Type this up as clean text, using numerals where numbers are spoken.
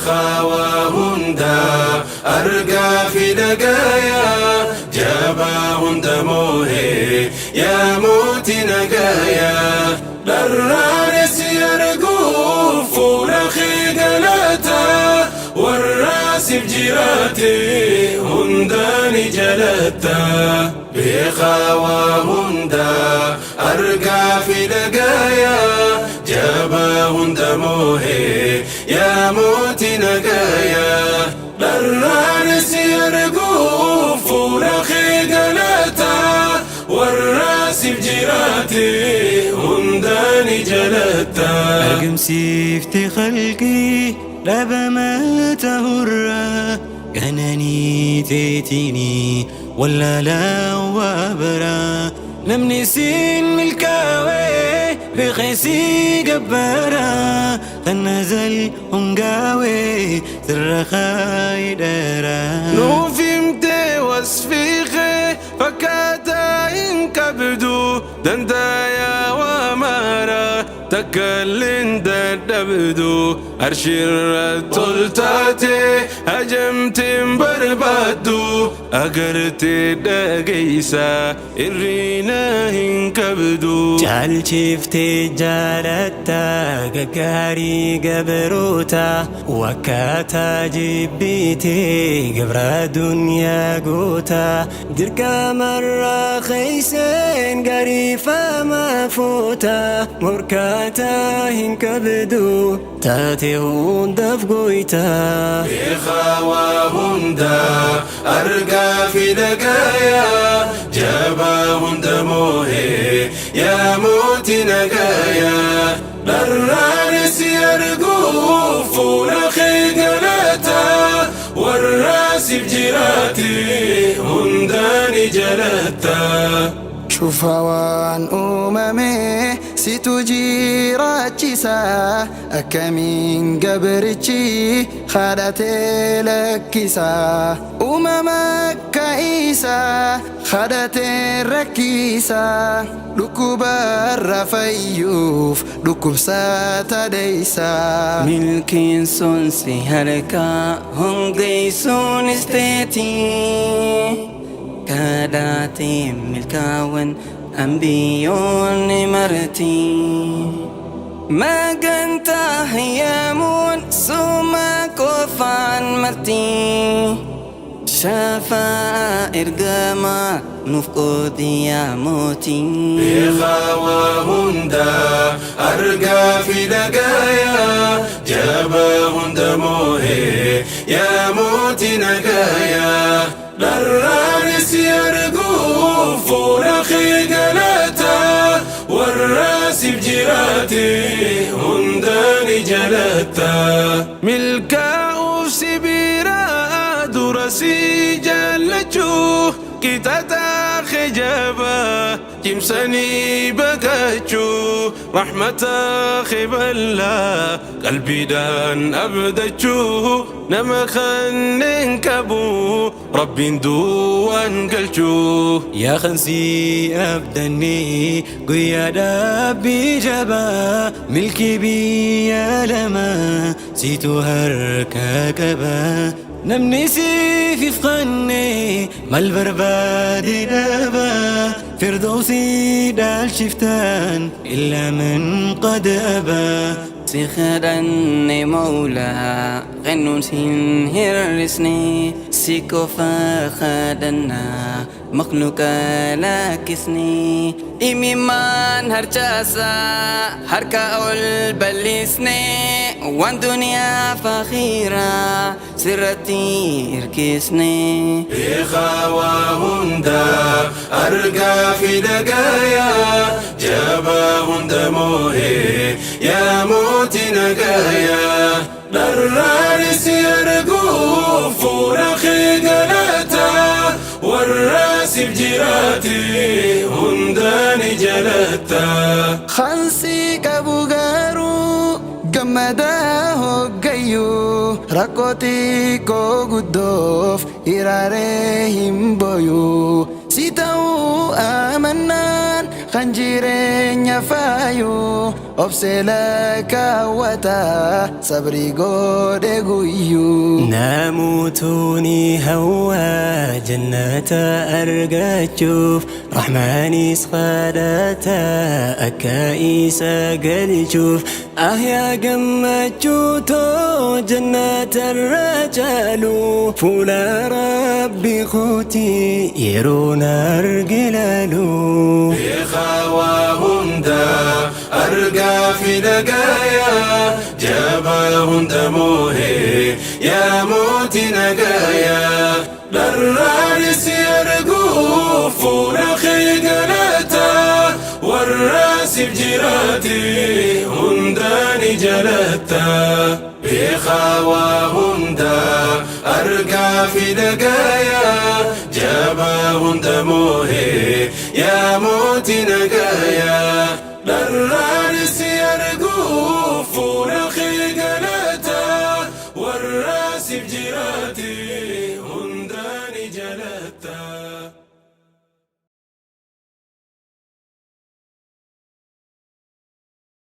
Beekaa waa hundaa argaa fi dhagayaa jabaa hunda moohee yaa mootii nagayaa dharraanis arguuf fuula kee galataa warraasif jiraate hundaa ni jalatta beekaa waa hundaa argaa fi dhagayaa jabaa hunda moohee yaa mootii nagayaa dharraanis arguuf fuula kee galataa warraasif jiraate hundaa ni jalatta. Argamsiifte khalqii dhabama tahurraa qananii teetinii wallaalaa waa baraa namni siin milkaawee beeksisii gabbaraa kan nazal hungaawee sirra kaayidharaa. Nuuf himtee wasfii kee fakkaataa hin qabdu dandayaa waa mara takkalleen dadhabdu arshirra toltaate hajamteen barbaaddu agartee dhageeysa irriina hin qabdu. Caalchiftee jaalatta gaggaarii gabroota wakkaataa jibbitee gabra duniyaa goota dirqamarraa keeyseen gariifama fuuta morkaataa hin qabdu taate hundaaf goyta. Beekaa waa hundaa argaa fi dhagayaa jabaa hunda moohee yaa mootii nagayaa dharraanis arguuf fuula kee galataa warraasif jiraate hundaa ni jalatta. Cufa waan uumame situ jiraachisa akkamiin gabrichi kadhatee lakkisa uumama akka isaa kadhatee rakkisa dhukkubarra fayyuuf dhukkubsata deeysa. Milkiin sun si harkaa hongeessuunis teetii kadhaatiin milkaawwan ambiyyoonni marti. Magantaa hayyamuun suma qofaan marti. Shafaa ergamaa nuuf qoodi yaa mootii. Beekaa waa hundaa argaa fi dhagayaa jabaa hunda moohee yaa mootii nagayaa dharraanis arguuf fuula kee galataa warraasif jiraate hundaa ni jalatta. Milkaa'uuf si biraa dura si jaallachuu qixaxaa kijabaa cimsanii baqachuu rahmata kiballaa qalbiidhaan abdachuu nama kanneen qabu rabbiin duwwaan galchuu. Yaa kansii abdannee guyyaa dhaabbii jabaa milkii biyya lamaa siitu harka qaba. Namni siif ifqanne mal barbaade dhaba firdawsii dhaalchiftaan illaa man qad abaa. Si kadhanne Mawlaa kennuun sin hir'isne si qofa kadhannaa makhluuqa lakkisne imimmaan harcaasaa harka ol bal'isne waan duniyaa fakhiiraa sirratti hirkisne. Beekaa waa hundaa argaa fi dhagayaa jabaa hunda moohee yaa mootii nagayaa dharraanis arguuf fuula kee galataa warraasif jiraate hundaa ni jalatta. Kansii qabu garuu gammadaa hoggayyuu rakkoo xiqqoo guddoof hiraaree hin boyuu si ta'uu amannaan kan jireenya faayuu obsee lakkaawwata. Sabrii godhe guyyuu. Namootni hawaa jannata argachuuf, Rahmaanis kadhata akka isa galchuuf. Ah yaa gammachuu too jannata irra caalu, fuula Rabbi kooti yeroon arge laalu. Beekaa waa hundaa, argaa fi dhagayaa, jabaa hunda moohee, yaa mootii nagayaa. Dharraanis si arguuf fuula kee galataa, warra siif jiraate hundaa ni jalatta. Beekaa waa hundaa, argaa fi dhagayaa, jabaa hunda moohee, yaa mootii nagayaa. Dharraanis si arguuf fuula kee galataa, warra siif jiraate